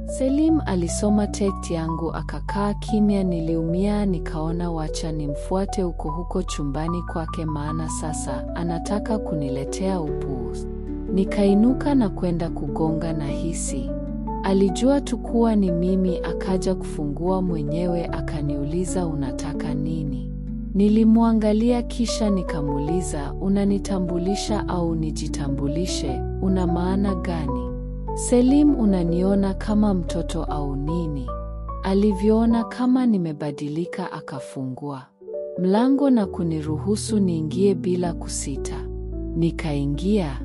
Selim alisoma text yangu akakaa kimya. Niliumia, nikaona wacha nimfuate huko huko chumbani kwake, maana sasa anataka kuniletea upuuzi. Nikainuka na kwenda kugonga na hisi alijua tu kuwa ni mimi, akaja kufungua mwenyewe akaniuliza unataka nini? Nilimwangalia kisha nikamuuliza unanitambulisha au nijitambulishe? Una maana gani? Selim, unaniona kama mtoto au nini? Alivyoona kama nimebadilika akafungua mlango na kuniruhusu niingie bila kusita. Nikaingia.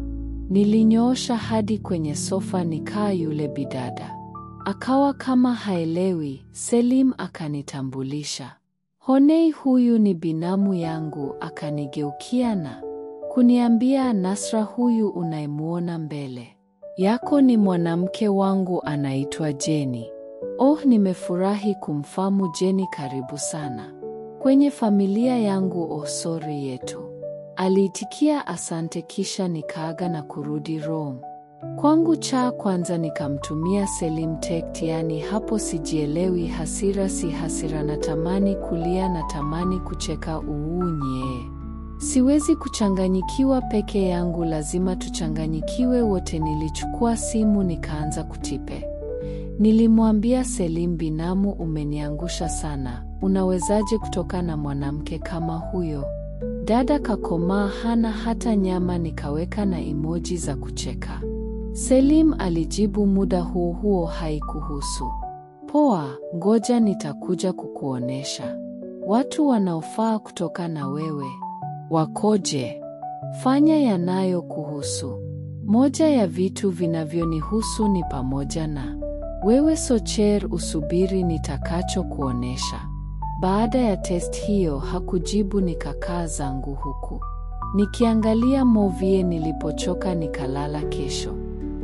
Nilinyoosha hadi kwenye sofa nikaa. Yule bidada akawa kama haelewi. Selim akanitambulisha. Honei, huyu ni binamu yangu. Akanigeukia na kuniambia, Nasra, huyu unayemuona mbele yako ni mwanamke wangu, anaitwa Jeni. Oh, nimefurahi kumfahamu Jeni, karibu sana kwenye familia yangu. Oh, sorry yetu. Aliitikia asante, kisha nikaaga na kurudi Rome kwangu. Cha kwanza nikamtumia Selim text, yani hapo sijielewi, hasira si hasira, natamani kulia, natamani kucheka, uunye. Siwezi kuchanganyikiwa peke yangu, lazima tuchanganyikiwe wote. Nilichukua simu nikaanza kutipe. Nilimwambia Selim, binamu, umeniangusha sana, unawezaje kutoka na mwanamke kama huyo? Dada kakomaa, hana hata nyama. Nikaweka na emoji za kucheka. Selim alijibu muda huo huo, haikuhusu. Poa, ngoja nitakuja kukuonesha watu wanaofaa kutoka na wewe wakoje. Fanya yanayo kuhusu. Moja ya vitu vinavyonihusu ni pamoja na wewe, socher, usubiri nitakacho kuonesha. Baada ya test hiyo hakujibu, nikakaa zangu huku nikiangalia movie. Nilipochoka nikalala. Kesho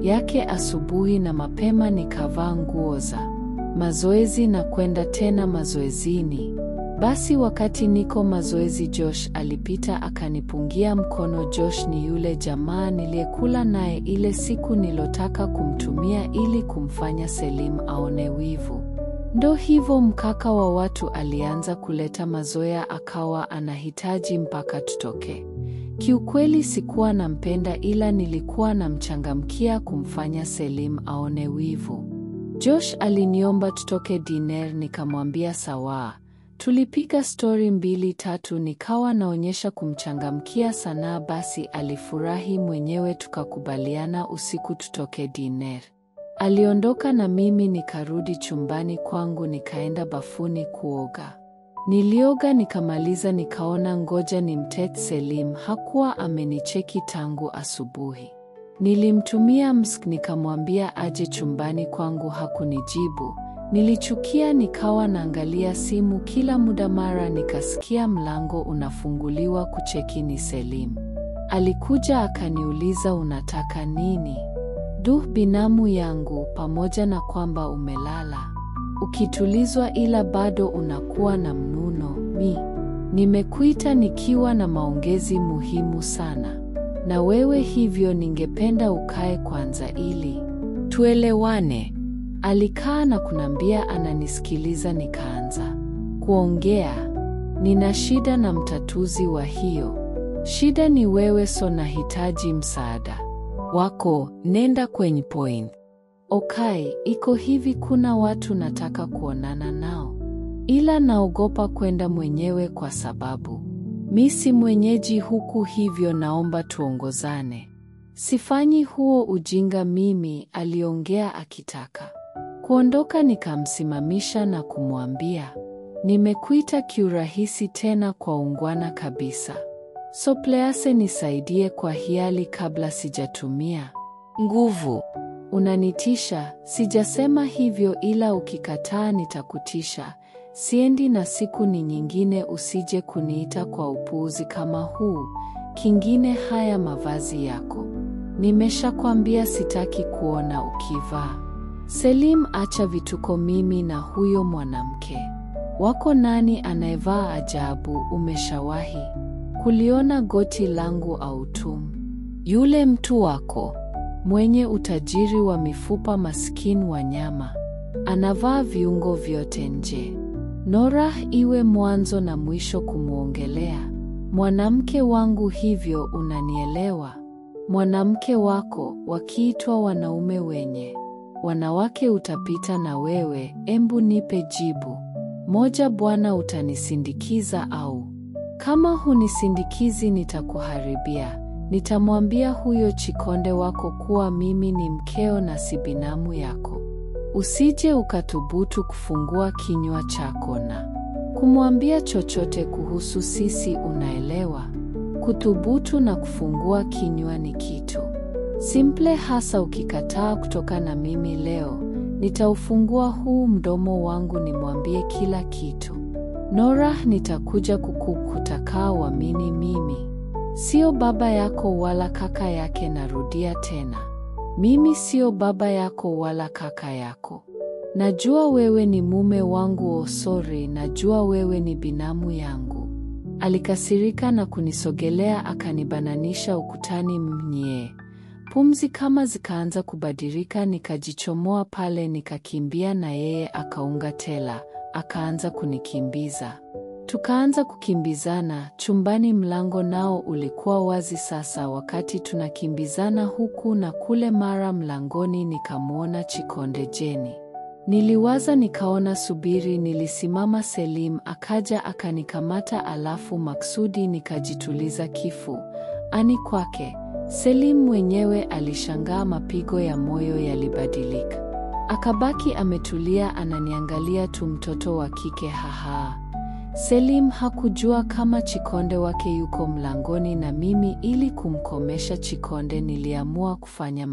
yake asubuhi na mapema nikavaa nguo za mazoezi na kwenda tena mazoezini. Basi wakati niko mazoezi, Josh alipita akanipungia mkono. Josh ni yule jamaa niliyekula naye ile siku nilotaka kumtumia ili kumfanya Selim aone wivu. Ndo hivyo, mkaka wa watu alianza kuleta mazoea, akawa anahitaji mpaka tutoke. Kiukweli sikuwa nampenda, ila nilikuwa namchangamkia kumfanya Selim aone wivu. Josh aliniomba tutoke dinner, nikamwambia sawa. Tulipiga stori mbili tatu, nikawa naonyesha kumchangamkia sana, basi alifurahi mwenyewe, tukakubaliana usiku tutoke dinner. Aliondoka na mimi nikarudi chumbani kwangu, nikaenda bafuni kuoga. Nilioga nikamaliza, nikaona ngoja nimtext Selim, hakuwa amenicheki tangu asubuhi. Nilimtumia msk nikamwambia aje chumbani kwangu, hakunijibu. Nilichukia, nikawa naangalia simu kila muda, mara nikasikia mlango unafunguliwa, kucheki ni Selim. Alikuja akaniuliza unataka nini? Duh, binamu yangu, pamoja na kwamba umelala ukitulizwa, ila bado unakuwa na mnuno. Mi nimekuita nikiwa na maongezi muhimu sana na wewe, hivyo ningependa ukae kwanza ili tuelewane. Alikaa na kunambia ananisikiliza. Nikaanza kuongea, nina shida na mtatuzi wa hiyo shida ni wewe, so nahitaji msaada wako, nenda kwenye point. Okay, iko hivi, kuna watu nataka kuonana nao, ila naogopa kwenda mwenyewe kwa sababu mi si mwenyeji huku, hivyo naomba tuongozane. Sifanyi huo ujinga mimi, aliongea akitaka kuondoka. Nikamsimamisha na kumwambia nimekuita kiurahisi tena kwa ungwana kabisa, so please nisaidie kwa hiali kabla sijatumia nguvu. Unanitisha? Sijasema hivyo, ila ukikataa nitakutisha. Siendi na siku ni nyingine, usije kuniita kwa upuuzi kama huu. Kingine, haya mavazi yako nimeshakwambia sitaki kuona ukivaa. Selim, acha vituko, mimi na huyo mwanamke wako nani anayevaa ajabu? Umeshawahi kuliona goti langu au tum? Yule mtu wako mwenye utajiri wa mifupa, maskini wa nyama. Anavaa viungo vyote nje. Norah, iwe mwanzo na mwisho kumuongelea mwanamke wangu hivyo, unanielewa? Mwanamke wako wakiitwa wanaume wenye wanawake utapita na wewe. Embu nipe jibu moja bwana, utanisindikiza au? Kama hunisindikizi nitakuharibia. Nitamwambia huyo Chikonde wako kuwa mimi ni mkeo na si binamu yako. Usije ukathubutu kufungua kinywa chako na kumwambia chochote kuhusu sisi, unaelewa? Kuthubutu na kufungua kinywa ni kitu simple, hasa ukikataa kutoka na mimi leo, nitaufungua huu mdomo wangu nimwambie kila kitu. Norah, nitakuja kukutakaa uamini mimi sio baba yako wala kaka yake. Narudia tena, mimi sio baba yako wala kaka yako. Najua wewe ni mume wangu, oh sorry, najua wewe ni binamu yangu. Alikasirika na kunisogelea akanibananisha ukutani. Mnye pumzi kama zikaanza kubadilika, nikajichomoa pale nikakimbia, na yeye akaunga tela akaanza kunikimbiza. Tukaanza kukimbizana chumbani, mlango nao ulikuwa wazi sasa. Wakati tunakimbizana huku na kule, mara mlangoni nikamwona Chikonde Jeni. Niliwaza nikaona subiri, nilisimama. Selim akaja akanikamata, alafu maksudi nikajituliza kifu ani kwake. Selim mwenyewe alishangaa, mapigo ya moyo yalibadilika. Akabaki ametulia ananiangalia tu, mtoto wa kike haha. Selim hakujua kama Chikonde wake yuko mlangoni, na mimi ili kumkomesha Chikonde niliamua kufanya